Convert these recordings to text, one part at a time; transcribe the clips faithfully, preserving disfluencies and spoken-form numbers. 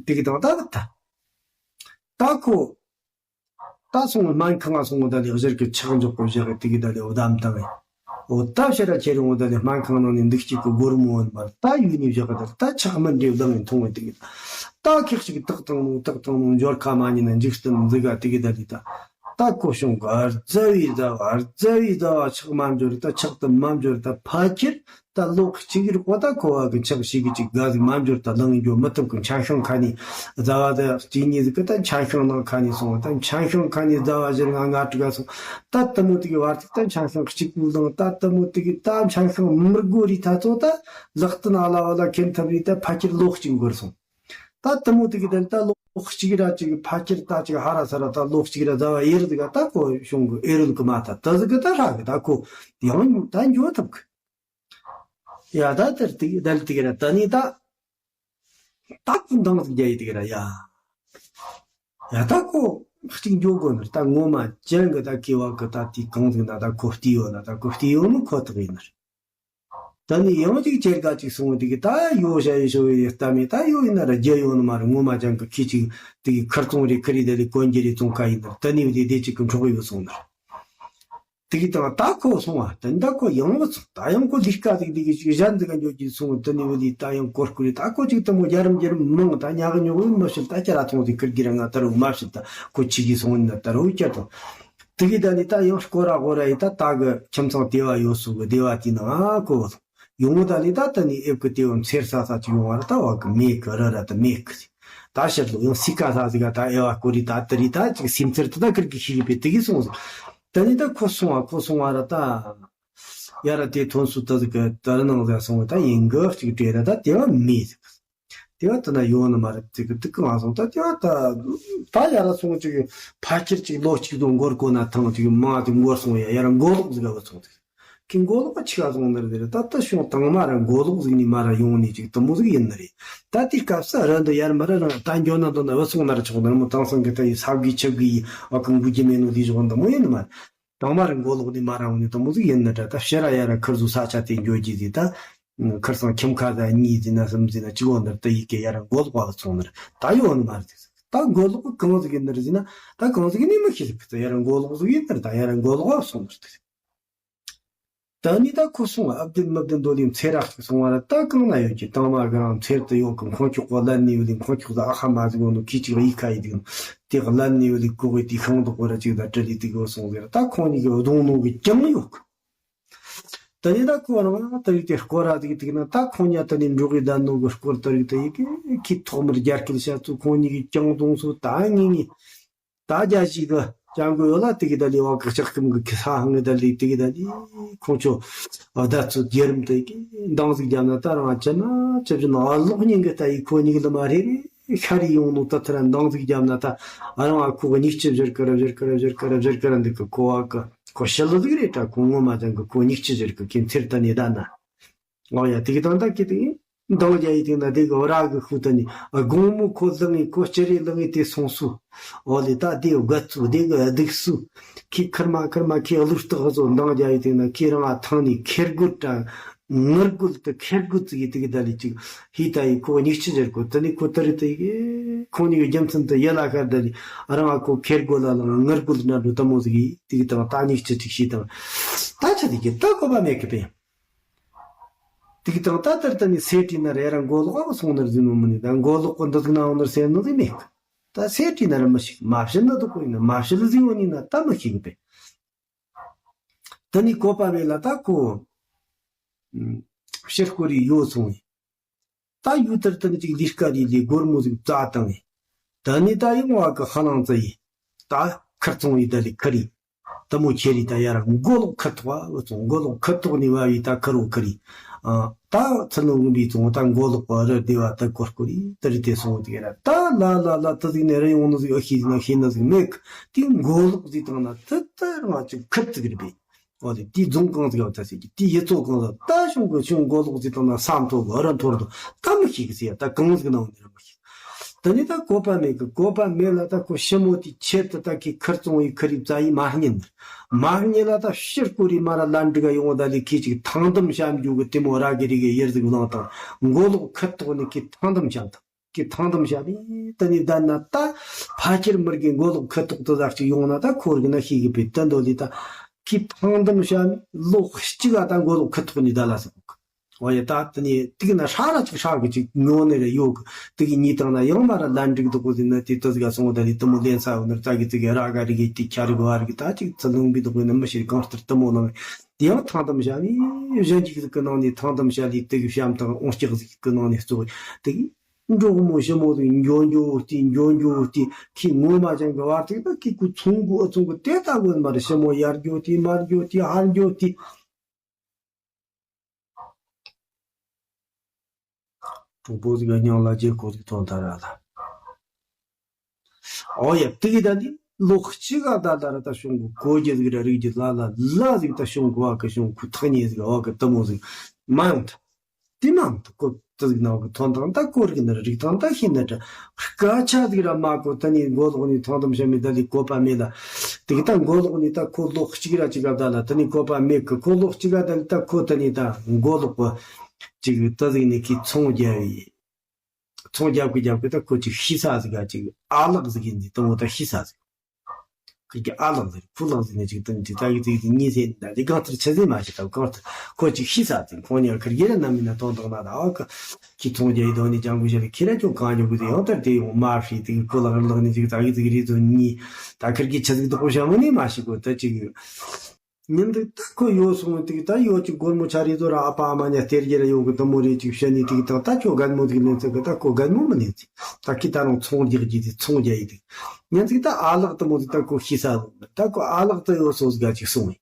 དེ་གི་དང་ད་གི་ད། ད་ཁོ། ད་སོང་སྨན་ཁང་ང་སོང་ད་ལས་གཞིར་གི་ཆག་འཇོག་གི་བཞག་གི་དེ་གི་ད་ལས་འོ་དམ་དང་། འོ་ད་ཕྱིར་ར་ཁྱེར་ཡོང་ད་ལས་སྨན་ཁང་ནང་ནས་འདུག་སྐྱེས་གི་སྒོར་མོ་འོན་པར་ད་ཡུལ་ནས་བཞག་གི་ད་ད་ཆག་མི་འདྲེ་བླངས་ནས་འཐུང་བའི་དེ་གི། ད་ཁེག་ཅིག་ཏག་ཏག་ནོ་ཏག་ཏག་ནོ་འབྱོར་ཁ་མ་ཉིན་ན་འཇིག་རྟེན་འཛི་ག་དེ་གི་ད་ལས་ད། ད་ཁོ་བྱུང་གི་ཨར་ཛ་བི་ཛ་བ་ཨར་ཛ་བི་ཛ་བ་ཆག་མ་འབྱོར་ད་ཆག་ཏུ་མ་འབྱོར་ད་ཕ་ཁྱེར། ད་ལོ་གཅིག་རིག་པ་ད་ཁོ་བ་གི་ཆག་ཞིག་གི་ཅིག་དགའ་ཟིག་མ་འབྱོར་ད་ལངས་འགྱོ་མི་ཐུབ་གི་མཆན་ཤང་ཁ་ནས་ཟླ་བ་དེ་གཅིག་གཉིས་ཟིག་གི་ད་མཆན་ཤང་ནང་ཁ་ནས་སོང་བ་ད་མཆན་ཤང་ཁ་ནས་ཟླ་བ་བཞི་ལྔ་ལྔ་དྲུག་ག་སོང་། ད་དེ་མོ་དེ་གི་བར་དུ་ད་མཆན་ཤང་གཅིག་པུ་ལངས་ད་དེ་མོ་དེ་གི་ད་མཆན་ཤང་མི་དགོས་རི་ད་ཚོ་ད་ལག་ཏུ་ན་ལ་བ་ལ་ཁེན་ཐབས་རི་ད་ཕ་ཁྱེར་ལོ་གཅིག་འགོར་སོང་། ད་དེ་མོ་དེ་གི་དེ་ད་ལོ་གཅིག་ར་ཅིག་ཕ་ཁྱེར་ད་ཅིག་ཧ་ར་ས་ར་ད་ལོ་གཅིག་ར་ཟླ་བ་ཡེར་དེ་ག་ད་ཁོ་གཞུང་གི་ཨེ་རུལ་གི་མ་ད་ད་ཟིག་གི་ད་ཧྲ་གི་ད་ཁོ་ཡང་ད་འགྱོ་ཐུབ་གི། ཡ་ད་དེར་དེ་གི་ད་ལི་དེ་གི་ར་ད་ནི་ད་ད་ཁོ་འདང་ཟིག་རྒྱ་ཡི་དེ་གི་ར་ཡ། ཡ་ད་ཁོ་གཅིག་འགྱོ་དགོ་ནི་ད་ངོ་མ་ཅན་གི་ད་ཀི་བ་གི་ད་དེ་གང་ཟིག་ན་ད་ཁོ་བལྟས་ཡོད་ན་ད་ཁོ་བལྟས་ཡོད་ནི་ཁོ་ཐག་ཡིན་ནི། ད་ནི་ཡང་ཅིག་ཅེར་ག་ཅིག་སོང་བའི་དེ་གི་ད་ཡོ་ཞ་ཡི་ཤོ་ཡི་ལྟ་མི་ད་ཡོ་ཡིན་ན་ར་རྒྱ་ཡོ་ནི་མ་རེད། ངོ་མ་ཅང་གི་ཁི་ཅིག་དེ་གི་ཁར་ཙོང་རེ་ཁི་རི་དེ་ལི་གོན་རྒྱ་རེ་ཙོང་ཁ་ཡིན་ན་ད་ནི་བི་དེ་དེ་ཅིག་གི་འཕྲོག་ཡོ་སོང་ནི། དེ་གི་དང་ད་ཁོ་སོང་བ་ད་ནི་ད་ཁོ་ཡང་བ་སོང་ད་ཡང་ཁོ་ལི་ཀ་དེ་གི་དེ་གི་ཅིག་གཞན་དེ་ག་འཇོག་གི་སོང་ད་ནི་བི་དེ་ད་ཡང་གོར་ཀུ་རེ་ད་ཁོ་ཅིག་ད་མོ་རྒྱ་རམ་རྒྱ་རམ་མང་ད་ཉག་གི་ཉོག་གི་མ་བཤད་ད་ཅ་ར་ཐོང་དེ་ཁིར་གི་ར་ང་ད་རུ་མ་བཤད་ད་ཁོ་ཅིག་གི་སོང་ནི་ད་རུ་ཅ་ཐོང་། དེ་གི་ད་ནི་ད་ཡང་སྐོར་ར་སྐོར་ར་ཡི་ད་ད་གི་ཁྱིམ་ཚང་དེ་བ་ཡོད་སུ་གི་དེ་བ་དེ་ནང་ཨ་ཁོ་ཡོང་ད་ནི་ད་ད་ནི་ཨེབ་གི་དེ་བ་མཚེར་ས་ས་ཅིག་ཡོང་བ་ར་ད་བ་གི་མེད་གི་ར་ར་ད་མེད་གི་ད་ཕྱིར་ལོ་ཡང་སི་ཀ་ས་ཟི་ག་ད་ཨེ་བ་སྐོར་རི་ད་དི་རི་ད་ཅིག་སིམ་ཚེར་ད་ད་ཁིར་གི་ཤི་གི་པེ་དེ་གི་སོང་སོང་། ད་ནི་ད་ཁོ་སོང་བ་ཁོ་སོང་བ་ར་ད་ཡ་ར་དེ་ཐོན་སུ་ད་ཟི་གི་ད་ར་ནང་ཟ་སོང་བ་ད་ཡིན་གི་ཅིག་བྲེ་ར་ད་དེ་བ་མེད་ཟི་གི། དེ་བ་དེ་ན་ཡོང་ནི་མ་རེད། དེ་གི་དེ་གི་ང་སོང་ད་དེ་བ་ད་ད་ཡ་ར་སོང་ཅིག་ཕ་ཁྱེར་ཅིག་ལོ་གཅིག་དང་འགོར་གོ་ན་ཐང་ཅིག་མ་དེ་འགོར་སོང་ཡ་ཡ་ར་མགོ་ལོག་ཟིག་ག་བ་སོང་དེ་ཁི་མགོ་ལོག་ཆི་ག་སོང་ནི་རེད། ད་ད་བྱུང་དང་མ་ར་མགོ་ལོག་ཟིག་ནི་མ་ར་ཡོང་ནི་ཅིག་དུ་མོ་ཟིག་ཡིན་ནི་རེད། ད་དེ་སྐབས་སུ་ར་འདི་ཡར་མ་ར་རང་ད་འགྱོ་ན་འདོད་ན་བུ་སོང་ན་ར་ཆོག་ནི་ར་མོ་དང་སང་གི་ད་ཡི་ས་གི་ཆབ་གི་ཡི་ཨ་ཀི་འགུ་གི་མེད་ནོ་དེ་བྱུང་དུ་མོ་ཡིན་ནི་མ་རེད། དང་མ་ར་མགོ་ལོག་ནི་མ་ར་འོང་ནི་དུ་མོ་ཟིག་ཡིན་ནི་ར་ད་ཕྱི་ར་ཡ་ར་ཁིར་ཟུ་ས་ཆ་དེ་འགྱོ་གི་ཟིག་ད། ཁར་སང་ཁྱིམ་ཁ་ཟ་གཉིས་ཟིན་ན་གསུམ་ཟིན་ན་གཅིག་འོང་ནར་ད་ཡི་གེ་ཡ་ར་མགོ་ལོག་པ་སོང་ནར་ད་ཡོང་ནི་མ་རེད། ད་མགོ་ལོག་གང་ཟིག་ཡིན་ནར་ཟིན་ན་ད་གང་ཟིག་ནི་མི་ཤེས་ཟིག་ད་ཡ་ར་མགོ་ལོག་ཟིག་ཡིན་ནར་ད་ཡ་ར་མགོ་ལོག་པ་སོང་ནར་ད་ད་ནི་ད་ཁོ་སོང་ཨབ་དེ་མབ་དེ་འདོད་ལིན་ཚེ་རག་ཅིག་སོང་བ་ར་ད་གང་ན་ཡོད་ཀྱི་དང་མ་ག་རང་ཚེར་དུ་ཡོད་གི་ཁོང་ཆོག་གོ་ལན་ནི་ཡོད་ལིན་ཁོང་ཆོག་ད་ཨ་ཁ་མ་ཟིག་ཡོང་ནོ་ཁི་ཅིག་ཡི་ཁ་ཡི་དིག་དེ་ག་ལན་ནི་ཡོད་ལིན་ཀོ་གི་དི་ཤང་དོ་གོ་ར་ཅིག་ད་ཏྲ་ལི་དིག་གོ་སོང་ཟེར་ད་ཁོང་གཉིས་གི་གདོང་ནོ་གི་ཅང་ཡོད་གི། ད་ནི་ད་ཁོ་རང་ད་རིག་དེ་སྐོར་ར་དེ་གི་དེ་གི་ན་ད་ཁོ་ཉ་ད་ནི་འབྲོག་གི་ད་ནོ་གི་སྐོར་ད་རིག་ད་ཡི་གི་ཁི་ཐོག་མར་རྒྱ་སྐད་བཤད་ཚུལ་ཁོང་གཉིས་གི་ཅང་གདོང་སུ་ད་ངེས་ངེས་ད་རྒྱ་ཞིག་གི་ཅང་གི་ཡོད་ལ་དེ་གི་ད་ལི་བ་གི་ལྕགས་ཁམ་གི་ཁི་ས་ཧང་གི་ད་ལི་དེ་གི་ད་ལི་ཁོང་ཆོ་བ་ད་ཚུ་རྒྱ་རིམ་ད་ཡི་གི་འདང་ཟིག་རྒྱབ་ན་ད་རང་ཅི་ན་ཅི་བཞིན་ཨ་ལོག་ཉིན་གི་ད་ཡི་ཁོ་གཉིས་གི་ལ་མ་རེ་རེ། ཤར་ཡོང་ནོ་ད་ཐ་ར་འདང་ཟིག་རྒྱབ་ན་ད་ཨ་རང་ཨ་ཁུ་གཉིས་ཀྱི་བཞུར་ཀ་ར་བཞུར་ཀ་ར་བཞུར་ཀ་ར་བཞུར་ཀ་ར་འདི་གི་ཁོ་བ་གི་ཁོ་ཤི་ལ་ཟིག་རེད་དྲ་ཁོ་ངོ་མ་ཅང་གི་ཁོ་གཉིས་ཀྱི་བཞུར་གི་ཁྱེད་ཚེར་ད་ནི་ད་ན། ཨོ་ཡ་དེ་གི་དང་ད་ཀི་དེ་འདང་རྒྱ་ཡི་དེ་ན་དེ་གི་ར་གི་ཁུ་ད་ནི་དགོང་མོ་ཁོ་ལངས་ངི་ཁོ་ཅི་རེ་ལངས་ངི་དེ་སོང་སུ། ཨོ་ལེ་ད་དེ་དགའ་ཚུ་དེ་གི་སྡུག་སུ། ཁི་ཁར་མ་ཁར་མ་ཁི་ཨ་ལུ་སྟག་ཟོ་འདང་རྒྱ་ཡི་དེ་ན་ཁི་རང་ཨ་ཐང་ནི་ཁེར་དགོད་དྲ། ངར་རྒོལ་དུ་ཁེར་རྒོལ་ཙི་གི་དི་གི་ད་ལི་ཅིག་ཧི་ད་ཡི་ཁོ་གཉིས་ཆི་ཟེར་གོ་ད་ནི་ཁོ་ད་རི་ད་ཡི་གི་ཁོང་གཉིས་གི་རྒྱུ་མཚན་དུ་ཡ་ལ་ཁར་ད་ལི་ཨ་རང་ཨ་ཁོ་ཁེར་རྒོལ་ལ་ལ་ངར་རྒོལ་ན་འགྲོ་ད་མོ་ཟིག་གི་དི་གི་དང་ད་གཉིས་ཆི་ཅིག་ཤི་དང་ད་ཆ་དི་གི་ད་གོ་བ་མེད་གི་པེ་དི་གི་དང་ད་ད་རི་ད་ནི་སེ་ཏི་ན་རེ་རང་མགོ་ལོག་ཨ་སོང་ནར་ཟིན་ནོ་མི་ནི་ད་མགོ་ལོག་གི་འདི་ཟིག་ན་འོང་ནར་སེ་ནོ་ཟིག་མེད་གི་ད་སེ་ཏི་ན་ར་མི་ཤི་མ་ཤི་ན་དུ་ཁོ་ཡིན་ན་མ་ཤི་ལ་ཟིན་འོ་ནི་ན་ད་མི་ཤི་གི་པེ། ད་ནི་བཀོད་པ་མེད་ལ་ད་ཁོ། ཕྱིར་སྐོར་རི་ཡོད་སོང་ངས། ད་ཡུལ་དར་དར་ཅིག་ལས་ཀ་རི་ལས་སྒོར་མོ་ཟིག་བཙའ་བཏང་ངས། ད་ནི་ད་ཡོང་བ་གི་ཧ་ལང་ཙ་ཡི། ད་ཁར་ཚོང་ཡི་ད་ལི་ཁར་ཡི། ད་མོ་ཁྱེར་རི་ད་ཡར་མགོ་ལོག་ཁ་ཐོག་བ་ཚོང་མགོ་ལོག་ཁ་ཐོག་ནི་བ་བི་ད་ཁར་བོ་ཁར་ཡི། ཨ་ད་ཚུར་ནུ་འོང་བི་ཚོང་ད་མགོ་ལོག་པ་རི་དེ་བ་ད་སྐོར་སྐོར་རི་ད་རི་དེ་སོང་དེ་ར་ད་ལ་ལ་ལ་ད་ཟིག་ནས་རི་ཡོང་ནི་ཟིག་ཨ་ཤི་ཟིག་ན་ཤི་ན་ཟིག་མེད་གི་དེ་མགོ་ལོག་ཟིག་བཏང་ན་ད་ད་རང་ཅིག་ཁུར་ཙིག་རི་བི། འོ་དེ་དེའི་རྫོང་གང་ཟིག་ཡོད་ད་ཟེར་གི་དེའི་ཡུལ་ཚོ་གང་ཟིག་ད་ཤོང་གི་ཤོང་མགོ་ལོག་ཟིག་དང་ན་ས་མཐོ་གི་ར་མཐོར་དུ་ད་མི་ཤེས་གི་ཟེར་ཡ་ད་གང་ཟིག་ན་འོང་ནི་ར་མི་ཤེས། ད་ནི་ད་བཀོད་པ་མེད་གི་བཀོད་པ་མེད་ལ་ད་ཁོ་ཞི་མོ་དེའི་ཆེད་དུ་ད་ཁི་ཁར་བཙོང་བའི་ཁུར་རི་བཙའ་ཡི་མ་རྙེད་ནི་མ་རྙེད་ལ་ད་ཕྱིར་སྐོར་རི་མ་ར་ལ་འགྲིག་ག་ཡོང་བ་ད་ལི་ཁི་ཅིག་ཐང་དམ་བཤམ་རྒྱུ་གི་དེ་མོ་ར་གི་རི་གི་ཡུལ་ཟིག་བླངས་དང་མགོ་ལོག་ཁུར་ཐོག་ནི་ཁི་ཐང་དམ་བཤམ་དང་། གི་ཐང་དམ་བྱ་བའི་དེ་ནས་བསྡད་ན་ད་ཕལ་ཆེར་མི་རིགས་མགོ་ལོག་ཁུ་ཐོག་དེ་ཟ་གཅིག་ཡོང་ན་ད་ཁོ་རིག་ན་ཤེས་གི་པའི་དེ་འདོད་ལས་ད་གི་ཐང་དམ་བྱ་ནི་ལོ་གཅིག་ག་ད་མགོ་ལོག་ཁུ་ཐོག་ནས་བསྡད་ལ་ཟེར་གོ་གི། འོ་ཡ་ད་དེ་ནས་དེ་གི་ན་ཧྲ་ར་ཅིག་ཧྲ་གི་ཅིག་ཉོ་ནི་རེ་ཡོད་གི། དེ་གི་ཉིས་དང་ན་ཡང་མ་ར་ལན་འགྲིག་འདུག་གོ་ཟེར་ན་དེ་དེ་ཟིག་ག་སོང་བ་ད་ལི་དེ་མོ་ལེན་ས་ཡོད་ན་ར་ཙ་གི་ཙི་གི་ར་ག་རི་གི་དེ་ཁྱ་རི་གི་བ་རི་གི་ད་ཅིག་ཙི་ལུང་བི་འདུག་གོ་ན་མི་ཤེས་གང་ལྟར་དེ་མོ་ནང་དེ་ཡང་ཐང་དམ་བྱ་ནི་གཞན་གཅིག་ཟིག་གི་ནང་ནས་ཐང་དམ་བྱ་ལི་དེ་གི་བྱམས་དང་འོང་སྐྱག་ཟིག་གི་ནང་ནས་གཙོ་བོ་དེ་གི་འབྲོག་མོ་ཞི་མོ་དེ་འགྱོ་འགྱོ་དེ་འགྱོ་འགྱོ་དེ་ཁི་ངོ་མ་ཅན་གི་བར་དེ་ད་ཁི་ཁུ་ཚོང་གི་ཨ་ཚོང་གི་དེ་ད་གོ་མ་རེད། ཞི་མོ་ཡར་འགྱོ་དེ་མར་འགྱོ་དེ་ཧར་འགྱོ་དེ། གྲོགས་པོ་ཟིག་ག་སྙིང་ལ་རྗེ་ཁོ་ཟིག་ཐོན་ཐ་ར་ལ། ཨོ་ཡ་དེ་གི་ད་ནི་ལོག་ཅི་ག་ད་ད་ར་ད་བྱུང་གི་གོ་རྒྱུ་ཟིག་ར་རིག་རྒྱུ་ལ་ལ་ལ་ཟིག་ད་བྱུང་གི་བ་གི་བྱུང་ཁུ་ཐག་ཉེ་ཟིག་ཨོ་གི་དེ་མོ་ཟིག་མ་ཡོང་ཐ། དེ་མ་ཐུག་གོ་དེ་ཟིག་ན་གི་ཐོན་ཐང་ད་གོ་རིག་ན་ར་རིག་ཐང་ད་ཤེས་ན་ད་སྐད་ཆ་ཟིག་ར་མ་གོ་ད་ནི་མགོ་ལོག་ནི་ཐང་དམ་བྱ་མི་ད་ལི་གོ་པ་མེད་ལ། དེ་གི་ད་མགོ་ལོག་ནི་ད་ཁོ་ལོག་གཅིག་ར་གཅིག་ག་ད་ལ་ད་ནི་གོ་པ་མེད་གི། ཁོ་ལོག་གཅིག་ག་ད་ལི་ད་ཁོ་ད་ནི་ད་མགོ་ལོག་གི་ཅིག་ད་ཟིག་ནི་གི་ཚོང་རྒྱབ་ཡི། ཚོང་རྒྱབ་གི་རྒྱབ་གི་ད་ཁོ་ཅིག་ཤི་ས་ཟིག་ག་ཅིག་ཨ་ལགས་ཟིག་ཡིན་ཟིག་ད་མོ་ད་ཤི་ས་ཟིག་ཁི་གི་ཨ་ལགས་ཟེར་ཁུ་ལགས་ཟེར་ནས་ཅིག་དོན་ཅིག་ད་གི་ཅིག་ཅིག་གཉིས་ཟེར་ད་ཅིག་གང་ལྟར་ཆི་ཟེར་མ་ཤེས་ད་གང་ལྟར་ཁོ་ཅིག་ཤི་ས་ཟིག་ཁོང་ཉལ་ཁར་ཡེ་ར་ན་མི་ན་དོན་དག་ན་ད་ཨ་ཁ་ཁི་ཚོང་རྒྱག་ཡི་དོན་ནི་ཅང་གི་ཞེ་ལ་ཁི་ར་ཅོ་གང་ཉོ་གི་ཟེར་ཡང་ལྟར་དེ་ཡོང་མ་ཤེས་དེ་གི་ཁུ་ལགས་ལགས་ནས་ཅིག་ད་གི་ཅིག་རི་ཚོ་གཉིས་ད་ཁིར་གི་ཆི་ཟིག་དོག་པོ་ཤ་མོ་ནི་མ་ཤེས་གོ་ད་ཅིག་ཉིན་དུ་ད་ཁོ་ཡོད་སོང་དུས་ད་ཡོད་ཀྱི་སྒོར་མོ་ཆ་རེ་ཚོ་ར་ཨ་ཕ་ཨ་མ་ཉ་སྟེར་རྒྱུ་ར་ཡོད་གི་དུ་མོ་རེ་ཅིག་བཤད་ནས་དུས་ད་ད་ཁྱོད་རྒན་མོ་ཟིག་ལེན་ཚུལ་གི་ད་ཁོ་རྒན་མོ་མི་ལེན་ཚུལ་ད་ཁི་ད་རུང་ཚོང་རྒྱག་རྒྱུ་དེ་ཚོང་རྒྱག་ཡི་དུས་ཉིན་ཟིག་ད་ཨ་ལགས་དུ་མོ་ཟིག་ད་ཁོ་ཤི་ས་ཟིག་ད་ཁོ་ཨ་ལགས་དུ་ཡོད་སོང་ཟིག་ག་ཅིག་སོང་ཡི་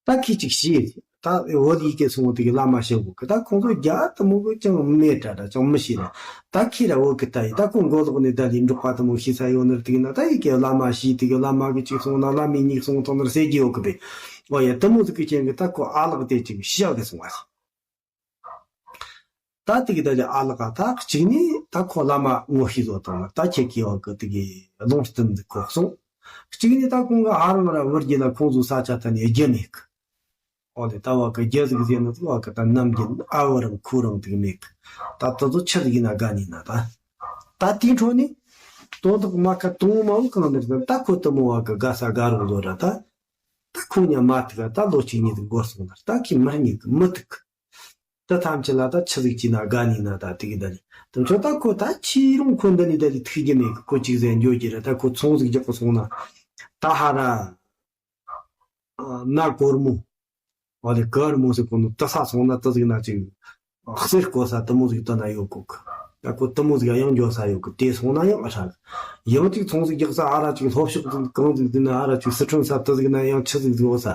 ད་ཁི་ཅིག་ཤི་ཡི་ད་བོད་ཡིག་གི་སོང་དུས་ལ་མ་བཤད་གོ་གི་ད་ཁོང་ཚོ་རྒྱ་དུ་མོ་གི་ཅང་མེད་དྲ་ད་ཅང་མི་ཤེས་ར་ད་ཁྱེད་ར་བོད་གི་ལྟ་ཡི་ད་ཁོ་མགོ་ལོག་ནས་ད་ལི་འབྲོག་པ་དུ་མོ་ཤི་ས་ཡོད་ནར་དུས་ན་ད་ཡི་གེ་བླ་མ་ཤི་དུས་གི་བླ་མ་གི་ཅིག་སོང་ན་བླ་མའི་ཉིག་སོང་ཐོག་ནར་ཟེར་གྱི་ཡོད་གི་པས། ཨོ་ཡ་དུ་མོ་ཟིག་གི་ཅན་གི་ད་ཁོ་ཨ་ལགས་དེ་ཅིག་ཤི་ཡག་གི་སོང་བ་ཟིག་ད་དུས་གི་ད་ལི་ཨ་ལགས་ད་གཅིག་ནི་ད་ཁོ་བླ་མ་ངོ་ཤེས་བཟོ་དང་ད་ཁྱེད་ཀྱི་ཡོད་གི་དུས་གི་ལུང་སྟོན་འདི་ཁོ་སོང་། གཅིག་ནི་ད་ཁོང་གི་ཨ་རང་ར་བུར་གྱི་ན་ཁོང་ཚོ་ས་ཆ་ད་ནི་རྒྱུ་མེད་གི་ཨོ་ལེ་ད་བ་གི་རྒྱུ་ཟིག་ཟེར་ན་ཟིག་བ་གི་ད་ནམ་རྒྱུན་ཨ་བུ་རང་ཁུ་རང་དུ་མེད་གི་ད་དུ་ཚོ་ཆི་ཟིག་ཡིན་ན་དགའ་ནི་ན་ད། ད་དེའི་འཕྲོ་ནི་དོན་དག་མ་ཁ་དུང་མ་བུ་གང་ནར་ཟིན་ད་ཁོ་དུ་མོ་བ་གི་དགའ་ས་དགའ་རོགས་ལོ་ར་ད། ད་ཁོ་ཉ་མ་ཐུག་ད་ལོ་གཅིག་གཉིས་དུ་འགོར་སོང་ནར་ད་ཁི་མར་ཉིད་གི་མི་ཐུག་གི་ད་ཐམས་ཅད་ལ་ད་ཆི་ཟིག་ཅི་ན་དགའ་ནི་ན་ད་དེ་གི་ད་ནི་དུ་ཆོ་ད་ཁོ་ད་ཕྱིས་རུང་ཁོ་འདི་ནི་ད་ལི་ཐུག་རྒྱུ་མེད་གི་ཁོ་གཅིག་ཟན་འགྱོ་རྒྱུ་ར་ད་ཁོ་ཚོང་ཟིག་རྒྱག་གི་སོང་ན་ད་ཧ་ར། ན་གོར་མོ། ཨོ་ལེ་གར་མོ་ཟེར་གོ་ནོ་ཏི་ས་སོང་ན་ཏི་ཟིག་ན་ཅིག་གསེར་བརྐོ་ས་དུ་མོ་ཟིག་ཏི་ན་ཡོད་གོ་གི་ད་ཁོ་དུ་མོ་ཟིག་ཡང་འགྱོ་ས་ཡོད་གི་དེ་སོང་ན་ཡང་ཨ་ཧྲ་གི་ཡང་ཅིག་ཚོང་ཟིག་རྒྱག་ས་ཨ་ར་ཅིག་ལྷོ་ཕྱོགས་ཟིག་གང་ཟིག་ཟིག་ན་ཨ་ར་ཅིག་སི་ཁྲོན་ས་ཏི་ཟིག་ན་ཡང་ཆི་ཟིག་ཟིག་འོ་ས་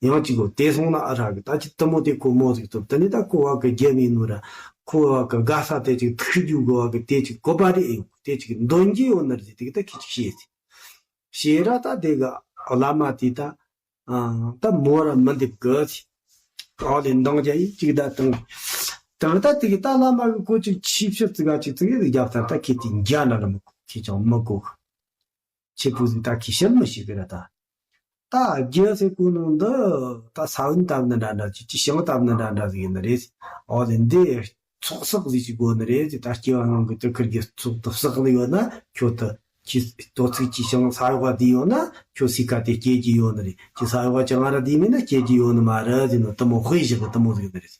ཡང་ཅིག་གོ་དེ་སོང་ན་ཨ་ཧྲ་གི་ད་ཅི་དུ་མོ་དེ་ཁོ་མོ་ཟིག་ཐུབ་དེ་ནི་ད་ཁོ་བ་གི་རྒྱ་མི་ནོ་ར་ཁོ་བ་གི་དགའ་ས་དེ་ཅིག་ཐུག་རྒྱུ་གོ་བ་གི་དེ་ཅིག་གོ་པ་རེ་ཨེ་ཡོད་གི་དེ་ཅིག་འདོན་གྱི་ཡོད་ན་རེ་དེ་གི་ད་ཁི་ཅིག་ཤེས་ཟིག་ཤེས་ར་ད་དེ་ག་བླ་མ་དེ་ད་ད་མོ་ར་མི་འདེབས་གི་ཨོ་ལེ་འདང་རྒྱ་ཡིན་གཅིག་ད་དང་དང་ད་དེ་གི་ད་བླ་མ་གི་གོ་ཅིག་ཆིབས་ཕྱི་ཙི་ག་ཅིག་ཙི་གི་རྒྱབ་ཐར་ད་ཁྱེད་དེ་འཇའ་ན་ལ་མི་གོ་ཁྱེད་ཅང་མི་གོ་ཁྱེད་པོ་ཟིག་ད་ཁྱེད་ཤེས་མི་ཤེས་གི་ར་ད་ད་རྒྱ་ཟེར་གོ་ནོ་འདི་ད་ས་བོན་བཏབ་ནི་འདྲ་འདྲ་ཅིག་ཅི་ཞིང་བཏབ་ནི་འདྲ་འདྲ་ཟིག་ཡིན་ནི་རེད། ཨོ་ལེ་འདི། ཚོགས་བསགས་ཟིག་ཅིག་དགོས་ནི་རེད་ཟེར། ད་སྐྱེ་བ་སྔོན་གྱི་དུ་ཁུར་གྱི་ཚོགས་དུ་བསགས་ནི་ཡོད་ན་ཁྱོད་དུ་ཁྱི་དོ་ཚིགས་ཀྱི་ཞིང་ས་ཡོག་བསྡུས་ཡོད་ན་ཁྱོད་སི་ཀ་དེ་སྐྱེ་རྒྱུ་ཡོད་ནི་རེད། ཁྱི་ས་ཡོག་ཅང་ང་ར་བསྡུས་མེད་ན་སྐྱེ་རྒྱུ་ཡོད་ནི་མ་རེད་ཟེར་ནོ་དུ་མོ་དཔེ་བཞག་གི་དུ་མོ་ཟིག་ནི་རེད།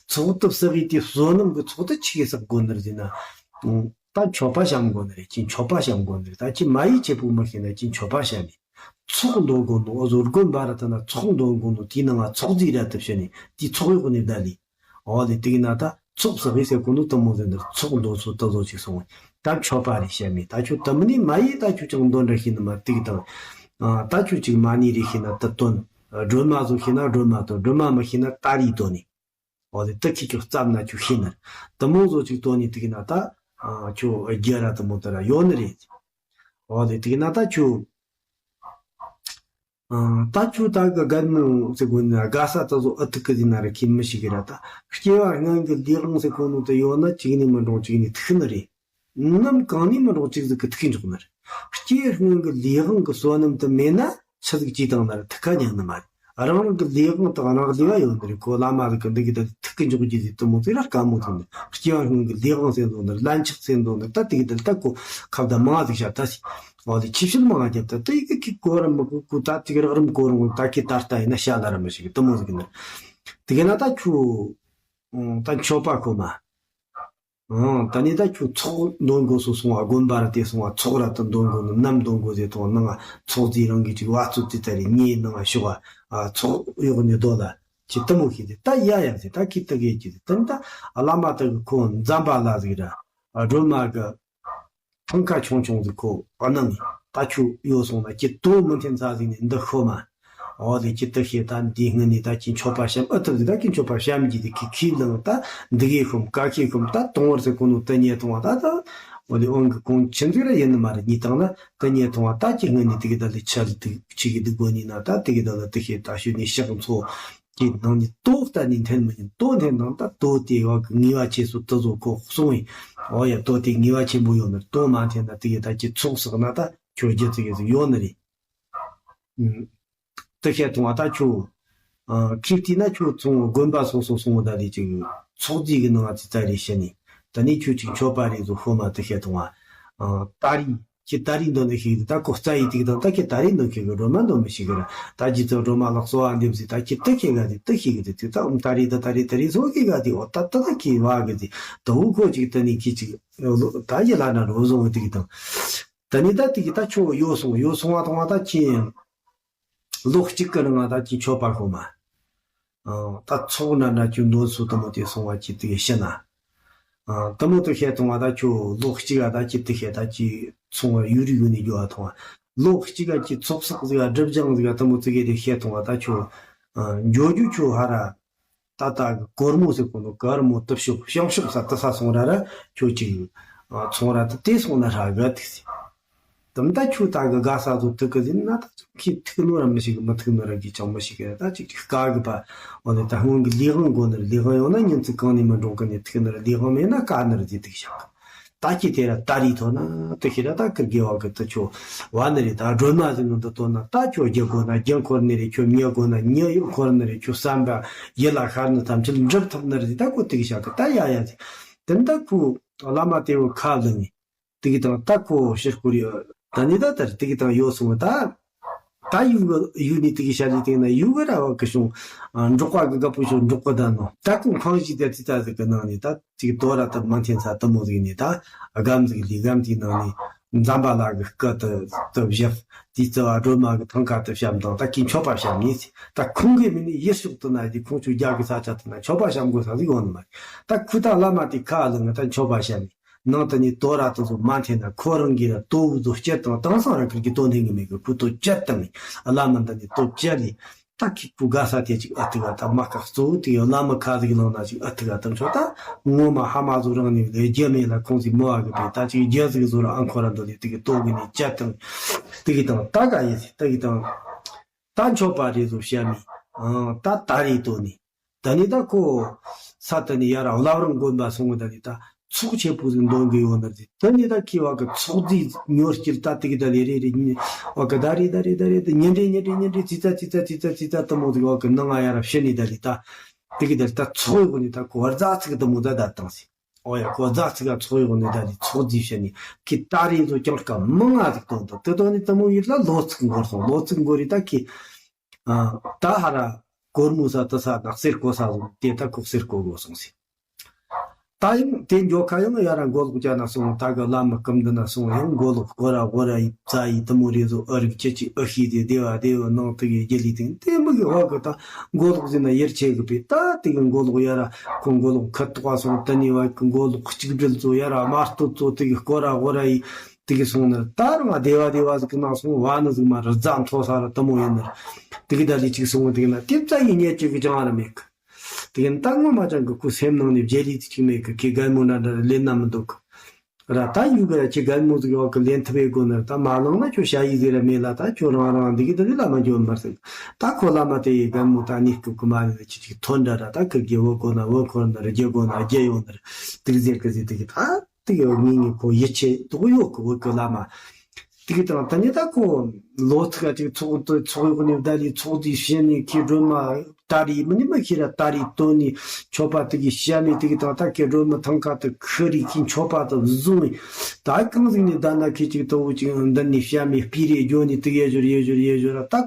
ཚོགས་དུ་བསགས་ཡི་དེ་བསོད་ནམས་ཀྱི་ཚོགས་དུ་ཆི་གི་བསགས་དགོས་ནི་རེད་ཟེར་ན། ད་མཆོད་པ་བཤམ་དགོས་ནི་རེད། ཁྱི་མཆོད་པ་བཤམ་དགོས་ནི་རེད། ད་ཁྱི་མ་ཡི་ཆེ་པོ་མི་ཤེས་ན་ཁྱི་མཆོད་པ་བཤམ་ཡི། ཚོགས་འདོན་དགོས་ནོ་ཨོ་ཟོ་དགོན་པ་ར་ད་ན་ཚོགས་འདོན་དགོས་ནོ་དེའི་ནང་ང་ཚོགས་རྫས་ར་དུ་བཤམ་ནི་དེ་ཚོགས་ཡོག་ནི་བདག་ནི། འོ་དེ་དེ་གི་ན་ད་ཚོགས་བསགས་ཡི་ཟེར་གོ་ནོ་དུ་མོ་ཟེར་འདིར་ཚོགས་འདོན་ཚོ་དུ་བཟོ་ཅིག་སོང་བས་ད་མཆོད་པ་རེ་བཤམས་མི་ད་ཁྱོད་དུ་མི་ནི་མ་ཡི་ད་ཁྱོད་ཅང་འདོན་ར་ཤེས་ནི་མ་དེ་གི་དང་། ད་ཁྱོད་ཅིག་མ་ཎི་རེ་ཤེས་ན་དུ་བཏོན། སྒྲོལ་མ་བཟོ་ཤེས་ན་སྒྲོལ་མ་བཏོན། སྒྲོལ་མ་མི་ཤེས་ན་ཏཱ་རེ་བཏོན་ནི། འོ་དེ་དུ་ཁྱི་ཁྱོད་བརྩམས་ན་ཁྱོད་ཤེས་ནི་དུ་མོ་བཟོ་ཅིག་བཏོན་ནི་དེ་གི་ན་ད་ཁྱོད་རྒྱུ་ར་དུ་མོ་དུ་ར་ཡོད་ནི་རེད། འོ་དེ་དེ་གི་ན་ད་ཁྱོད། ཨ། ད་ཁྱོད་ད་གི་རྒན་མོ་ཟེར་གོ་ན་དགའ་ས་ད་བཟོ་ཨ་ཐུག་གི་ཟིན་ན་ར་ཁྱེད་མི་ཤེས་གི་ར་ད། སྐྱེ་བ་སྔོན་གི་ལས་དབང་ཟེར་གོ་ནོ་དེ་ཡོད་ན་གཅིག་ནས་མི་འགྲོ་གཅིག་ནས་ཐུག་ནི་རེད། ནམ་གང་ནས་མི་འགྲོ་གཅིག་ཟིག་གི་ཐུག་འཇོག་ནི་རེད། སྐྱེ་སྔོན་གི་ལས་དབང་གི་བསོད་ནམས་དེ་མེད་ན་ཆི་ཟིག་ཅིག་བཏང་ན་ར་ཐུག་ཁ་ཉན་ནི་མ་རེད། རང་རང་གི་ལས་དབང་དང་རང་ལས་པ་ཡོད་ནི་རེད། ཁོ་བླ་མ་ཟིག་གི་འདི་གི་ད་ཐུགས་ཀྱི་འཇོག་རྒྱུ་ཟིག་དུ་མོ་ཟིག་ར་དཀའ་མོ་ཟིག་ནི་སྐྱེ་བ་སྔོན་གྱི་ལས་དབང་ཟེར་འདུག་ནི་ལན་ཆགས་ཟེར་འདུག་ནི་ད་དེ་གི་ད་ལྟ་ཁོ་ཁ་བརྡ་མང་ཟིག་བཤད་ད་ཟིག་འོ་དེ་ཆེ་བཤད་མང་བརྒྱབ་ད་ད་ཡི་གི་གི་གོ་ར་མི་གོ་གོ་ད་ཅིག་རག་རིམ་གོ་རུང་ད་གི་ད་ལྟ་ཡིན་ན་བཤད་ལ་ར་མི་ཤེས་གི་དུ་མོ་ཟིག་ནི་དེ་གི་ན་ད་ཁྱོད་ད་མཆོད་པ་ཁོ་མ། ཨང་། ད་ནི་ད་ཁྱོད་ཚོགས་འདོན་དགོས་སོ་སོང་བ་དགོན་པ་ར་དེ་སོང་བ་ཚོགས་ར་དུ་འདོན་དགོས་ནི་ནམ་འདོན་དགོས་ཟེར་དང་ནང་ཚོགས་རྫས་རང་གི་ཅིག་བ་ཚོད་ཙི་ཙ་རེ་ཉེ་ནང་ཤོག་ཨ་ཚོགས་གཡོག་ནི་རྡོ་ལ་ཅི་དུ་མོ་ཤེས་ཏེ་ད་ཡ་ཡ་ཟེར་ད་ཁི་ཏི་གེ་ཅི་ཟེར་ད་ནི་ད་བླ་མ་དག་གི་ཁོ་འཛམ་བྷ་ལ་ཟིག་ར་སྒྲོལ་མ་གི་ཐང་ཁ་ཆུང་ཆུང་ཟིག་ཁོ་ཨ་ནང་ད་ཁྱོད་ཡོད་སོང་ན་ཅི་དོ་མི་འཐེན་ཚ་ཟིག་ནི་འདི་ཤོ་མ། འོ་དེ་ཅི་ཏི་ཤེས་ད་འདི་སྔོན་ནས་ད་ཅི་མཆོད་པ་བཤམས་ཨ་ཐུབ་ཟིག་ད་ཅི་མཆོད་པ་བཤམས་ཀྱི་དེ་ཁི་ཁི་ལང་ད་འདི་གེ་ཤོམ་ཀ་ཁི་ཤོམ་ད་དུང་བར་ཟེར་གོ་ནོ་ཏི་ཉེ་ཐུང་བ་ད་ད་འོ་དེ་འོང་གི་གོང་ཆེན་ཟིག་ར་ཡིན་ནི་མ་རེད། གཉིས་དང་ན་ཏི་ཉེ་ཐུང་བ་ད་ཅི་སྔོན་ནས་དེ་གི་ད་ལི་ཆ་ལི་དུ་ཅི་གི་འདུག་དགོ་ནི་ན་ད་དེ་གི་ད་ལི་ཏི་ཤེས་ད་ཤོད་ནི་ཤག་མཚོ། ཀྱི་ནང་ནས་ལྟོ་ལྟ་ནས་འཐེན་མི་ཉན། ལྟོ་འཐེན་དང་ད་ལྟོ་དེ་བ་གི་ངེས་པ་ཆེ་སོ་དུ་བཟོ་ཁོ་གསུང་ཡིན། འོ་ཡ་ལྟོ་དེ་ངེས་པ་ཆེན་པོ་ཡོད་ན་ལྟོ་མ་འཐེན་ན་དེ་གི་ད་ཀྱི་ཚོགས་བསགས་ན་ད་ཁྱོད་རྒྱུ་ཙི་གི་ཟིག་ཡོད་ནི་རེད། ཨུམ། དེ་བཤད་ཐུང་བ་ད་ཁྱོད། ཨ་ཁྱེད་བལྟས་ན་ཁྱོད་ཚོང་དགོན་པ་སོ་སོ་སོང་བ་ད་རེད་ཅིག་ཚོགས་རྫས་གི་ནང་ང་ཙི་ཙ་རེ་བཤད་ནས་ད་ནི་ཁྱོད་ཅིག་མཆོད་པ་རེ་བཟོ་ཤོ་མ་དེ་བཤད་ཐུང་བ། ཨ་ཏ་རི། ཁྱེད་ཏ་རིག་འདོན་ནི་ཞིག་ད་ཁོ་རྩ་ཡི་ཏིག་དང་ད་ཁྱེད་ཏ་རིག་འདོན་ཁྱེད་ཀྱི་སྒྲོལ་མ་འདོན་མི་ཞིག་གི་ར་ད་ཇི་ཙམ་སྒྲོལ་མ་ལགས་སོ་བ་འདེབས་ཟིག་ད་ཁྱེད་ཏི་ཁྱེད་ག་དེ་ཏི་ཁྱེད་གི་དེ་ཏིག་ད་ཨུམ་ཏ་རིག་ད་ཏ་རིག་ཏ་རིག་སོ་ཁྱེད་ག་དེ་འོ་ད་ད་ད་ཁྱེད་བ་གི་དེ་ད་འུ་ཁོ་ཅིག་ད་ནི་ཁྱེད་ཅིག་ད་ཡི་ལ་ན་རོ་བཟུང་གི་ཏིག་དང་ད་ནི་ད་ཏིག་ད་ཁྱོད་ཡོད་སོང་ཡོད་སོང་བ་དང་བ་ད་ཁྱེད་ལོ་གཅིག་གི་རིང་ང་ད་ཁྱེད་མཆོད་པ་ཤོ་མ། ཨང་། ད་ཚོགས་ན་ན་ཅུ་འདོན་སུ་དུ་མོ་དེ་སོང་བ་ཅི་དེ་ཤི་ན། ཨང་། དུ་མོ་དུ་ཤེས་ཐུང་བ་ད་ཁྱོད་ལོ་གཅིག་ག་ད་ཅི་དེ་ཤེས་ད་ཅི་ཚོང་བ་ཡུ་རི་ཡུ་ནི་འགྱོ་བ་ཐུང་བ། ལོ་གཅིག་ག་ཅི་ཚོགས་བསགས་ཟིག་ག་སྒྲིབ་སྦྱང་ཟིག་ག་དུ་མོ་ཙི་གེ་དེ་ཤེས་ཐུང་བ་ད་ཁྱོད། ཨང་། འགྱོ་རྒྱུ་ཁྱོད་ཧ་ར། ད་ད་གི་གོར་མོ་ཟེར་གོ་ནོ་གར་མོ་དུ་ཤོག་ཤང་ཤོག་ས་དུ་ས་སོང་ར་ར་ཁྱོད་ཅིག་ཨ་ཚོང་ར་དུ་དེ་སོང་ན་ཧྲ་ག་ཐིག་སི། དམ་ད་ཁྱོད་ད་གི་དགའ་ས་ཚོ་ཐུག་གི་ཟིན་ན་ད་ཚོ་ཁྱི་ཐུག་ནོ་ར་མི་ཤེས་གི་མི་ཐུག་ནོ་ར་གི་ཅང་མི་ཤེས་གི་ད་ཅིག་ཅིག་དཀའ་གི་པ། འོ་ནི་ད་སྔོན་གི་ལས་དབང་དགོ་ནི་ལས་དབང་ཡོང་ན་ཉིན་ཚིག་གང་ནས་མི་འགྲོ་གི་ནི་ཐུག་ནི་ར་ལས་དབང་མེད་ན་དཀའ་ནི་ར་དེ་ཐུག་ཤག་ད་ཁྱི་དེ་ར་ད་རི་ཐོ་ན་དུ་ཤི་ར་ད་ཀིར་གི་བ་གི་དུ་ཆོ་བ་ནི་རི་ད་སྒྲོལ་མ་ཟིན་ནོ་འདི་ཐོ་ན་ད་ཁྱོད་རྒྱ་དགོ་ན་རྒྱ་འཁོར་ནི་རི་ཁྱོད་མྱི་དགོ་ན་མྱི་འཁོར་ནི་རི་ཁྱོད་བསམ་པ་ཡིད་ལ་ཤར་ནི་ཐམས་ཅད་འགྲུབ་ཐུབ་ནི་རི་ད་ཁོ་དུ་ཤག་གི་ད་ཡ་ཡ་ཟིན་དེ་ད་ཁོ་བླ་མ་དེ་བོ་ཁ་ལ་ནི། དེ་གི་དང་ད་ཁོ་ཕྱིར་སྐོར་ཡོད། ད་ནི་ད་ལྟར་དེ་གི་དང་ཡོད་སོང་ད། ད་ཡུ་གི་ཡུ་ནི་དེ་གི་ཤ་ལི་དེ་ན་ཡུ་གི་ར་བ་གི་བྱུང་། འབྲོག་པ་གི་རྒད་པོ་ཆུང་འབྲོག་པ་ད་ནོ། ད་ཁོ་ཁང་ཞིག་དེ་ཙི་ཙ་ཟིག་གི་ནང་ནས་ད་ཅིག་དོ་ར་ད་མ་འཐེན་ས་དུ་མོ་ཟིག་ནས་ད་སྒམ་ཟིག་ལི་སྒམ་དེའི་ནང་ནས་འཛམ་བྷ་ལ་གི་སྐུ་དུ་དུ་བཞག་དེའི་རྩ་བ་སྒྲོལ་མ་གི་ཐང་ཁ་དུ་བཤམས་དང་ད་ཁྱི་མཆོད་པ་བཤམས་ནས་ད་ཁོང་གི་མི་ནི་ཡིད་ཕྱོགས་དུ་ན་དེ་ཁོང་ཆུ་རྒྱ་གི་ས་ཆ་དུ་ན་མཆོད་པ་བཤམས་དགོས་ས་ཟིག་ཡོང་ནི་མ་རེད། ད་ཁུ་ད་བླ་མ་དེ་ཁ་ལ་ང་ད་མཆོད་པ་བཤམས་ནས། ནང་དུ་ནི་དོ་ར་དུ་བཟོ་མ་འཐེན་ན་ཁོ་རང་གིས་ར་དོ་བུ་བཟོ་སྤྱད་དང་དེང་སང་ར་ཁིར་གི་དོ་འཐེན་གི་མེད་གི་ཁུ་དོ་སྤྱད་དང་ནི་བླ་མ་འདི་ནི་དོ་སྤྱད་ལི་ད་ཁི་ཁུ་དགའ་ས་དེ་ཅིག་ཨ་ཐི་ག་ད་མ་ཁག་གཙོ་བོ་དེ་བླ་མ་ཁ་ཟིག་ལང་ན་ཅིག་ཨ་ཐི་ག་དང་ཆོ་ད་ངོ་མ་ཧ་མ་བཟོ་རང་ནི་ལས་རྒྱུ་མེད་ལ་ཁོང་ཟིག་མོ་བ་གི་པས་ད་ཅིག་རྒྱུ་ཟིག་བཟོ་ར་ཨང་ཁོ་ར་འདོ་ལི་དེ་གི་དོ་གི་ནི་སྤྱད་དང་དེ་གི་དང་ད་ག་ཡེ་ཟི་ད་གི་དང་ད་མཆོད་པ་རེ་བཟོ་བཤད་མི་ཨང་ད་ད་རེ་དོ་ནི། ད་ནི་ད་ཁོ་ས་ད་ནི་ཡར་བླ་བྲང་དགོན་པ་སོང་བ་ད་ནི་ད་ཚོགས་ཆེ་པོ་ཟིག་འདོན་གི་ཡོད་ནི་རེད། ད་ནི་ད་ཁི་བ་གི་ཚོགས་རྫས་ཉོ་སྐྱིལ་ད་ཏི་གི་ད་ལི་རེ་རེ་ཉི་བ་གི་ད་རེ་ད་རེ་ད་རེ་ད་ཉིན་རེ་ཉིན་རེ་ཉིན་རེ་ཙི་ཙ་ཙི་ཙ་ཙི་ཙ་ཙི་ཙ་ད་མོ་ཟིག་བ་གི་ནང་ང་ཡར་བཤད་ནི་ད་ལི་ད་ཏི་གི་ད་ལི་ད་ཚོགས་ཡོད་གི་ནི་ད་ཁོ་བར་ཛ་ཚིག་ད་མོ་ད་ད་བཏང་སི། ཨོ་ཡ་ཁོ་ཛ་ཚིག་ག་ཚོགས་ཡོད་གི་ནི་ད་ལི་ཚོགས་རྫས་བཤད་ནི་ཁི་ད་རེ་ཚོ་ཀྱང་སྐབས་མང་ང་ཟིག་དོན་དུ་དེ་དོན་ནི་ད་མོ་ཡིད་ལ་ལོ་ཚིག་འགོར་སོང་ལོ་ཚིག་འགོར་རི་ད་ཁི། ཨ། ད་ཧ་ར་གོར་མོ་ས་ཏི་ས་ནག་སེར་གོ་ས་ཟུང་དེ་ད་ཁོག་སེར་གོ་གོ་སོང་སི། ད་ཡང་དེ་འགྱོ་ཁ་ཡང་ཡ་ར་མགོ་ལོག་ཅ་ན་སོང་ད་གི་བླ་མ་སྐུ་མདུན་ན་སོང་ཡང་མགོ་ལོག་སྐོ་ར་སྐོ་ར་ཡི་རྩ་ཡི་དུ་མོ་རེ་ཟོ་ཨ་རིག་ཅི་ཅི་ཨ་ཤི་དེ་དེ་བ་དེ་བ་ནང་དུ་གི་རྒྱ་ལི་དེ་དེ་མི་གི་བ་གི་ད་མགོ་ལོག་ཟིན་ན་ཡར་ཆེ་གི་པས་ད་དེ་གི་མགོ་ལོག་ཡ་ར་ཁོ་མགོ་ལོག་ཁ་ཏོག་སོང་ད་ནི་བ་གི་མགོ་ལོག་གཅིག་སྒྲིལ་ཚོ་ཡ་ར་དམར་སྟོད་ཚོ་དེ་གི་སྐོ་ར་སྐོ་ར་ཡི། དེ་གི་སོང་ནི་ད་རུང་སྡེ་བ་སྡེ་བ་ཟིག་གི་ནང་སོང་བ་ནི་ཟིག་མ་རི་རྫ་མཐོ་ས་ར་དུ་མོ་ཡིན་ནི། དེ་གི་ད་ལི་ཅིག་སོང་དེ་གི་ན་དེབ་རྩ་ཡི་ཉེ་ཅིག་གི་ཅང་ར་མེད་གི། དེ་གི་ད་ངོ་མ་ཅང་གི་ཁུ་སེམས་ནང་ནས་བརྗེ་ལི་དེ་ཅིག་མེད་གི་ཁི་རྒན་མོ་འདྲ་འདྲ་ལེན་ན་མི་འདུག་གི། ར་ད་ཡུ་གི་ར་ཁྱི་རྒན་མོ་ཟིག་ཡོད་གི་ལེན་ཐུབ་ཡི་གོ་ནི་ར་ད་མ་ལང་ན་ཁྱོད་ཞ་ཡི་ཟིག་ར་མེད་ལ་ད་ཁྱོད་རང་རང་འདི་གི་ད་ལི་ལ་མ་འཇོན་མར་ཟིག་ད་ཁོ་བླ་མ་དེ་ཡི་རྒན་མོ་ད་ནི་སྐུ་གི་མ་རེད་ཅི་ཅིག་ཐོན་འདྲ་ར་ད་ཁིར་གི་བོ་གོ་ན་བོ་འཁོར་ན་ར་རྒྱ་གོ་ན་རྒྱ་ཡོད་ནི་ར་དེ་གི་ཟེར་གི་ཟིག་དེ་གི་ད། དེ་གི་ངེད་གཉིས་ཁོ་ཡིད་ཆེས་དོགས་ཡོད་གི་བོད་གི་བླ་མ། དེ་གི་དང་ད་ནི་ད་ཁོ་ལོ་ཐུག་ག་ཅིག་ཚོགས་འདུ་ཚོགས་ཡོག་ནས་བདའ་ལས་ཚོགས་འདུ་བྱས་ནས་ཁྱེད་སྒྲོལ་མ་ད་རེས་མི་ནི་མ་ཤེས་ར་ད་རེས་བཏོན་ནས་མཆོད་པ་དེ་གི་བཤམས་ནས་དེ་གི་དང་ད་ཁྱེད་སྒྲོལ་མ་ཐང་ཁ་དུ་ཁུ་རིག་གི་མཆོད་པ་དུ་བཟུང་ནས་ད་གང་ཟིག་ནས་བདའ་ན་ཁྱེད་ཅིག་ཏུ་བོ་ཅིག་འདི་ནས་བཤམས་ནས་སྤི་རེ་རྒྱོ་ནས་དེ་གི་ཡེ་ཞོར་ཡེ་ཞོར་ཡེ་ཞོར་ར་ད།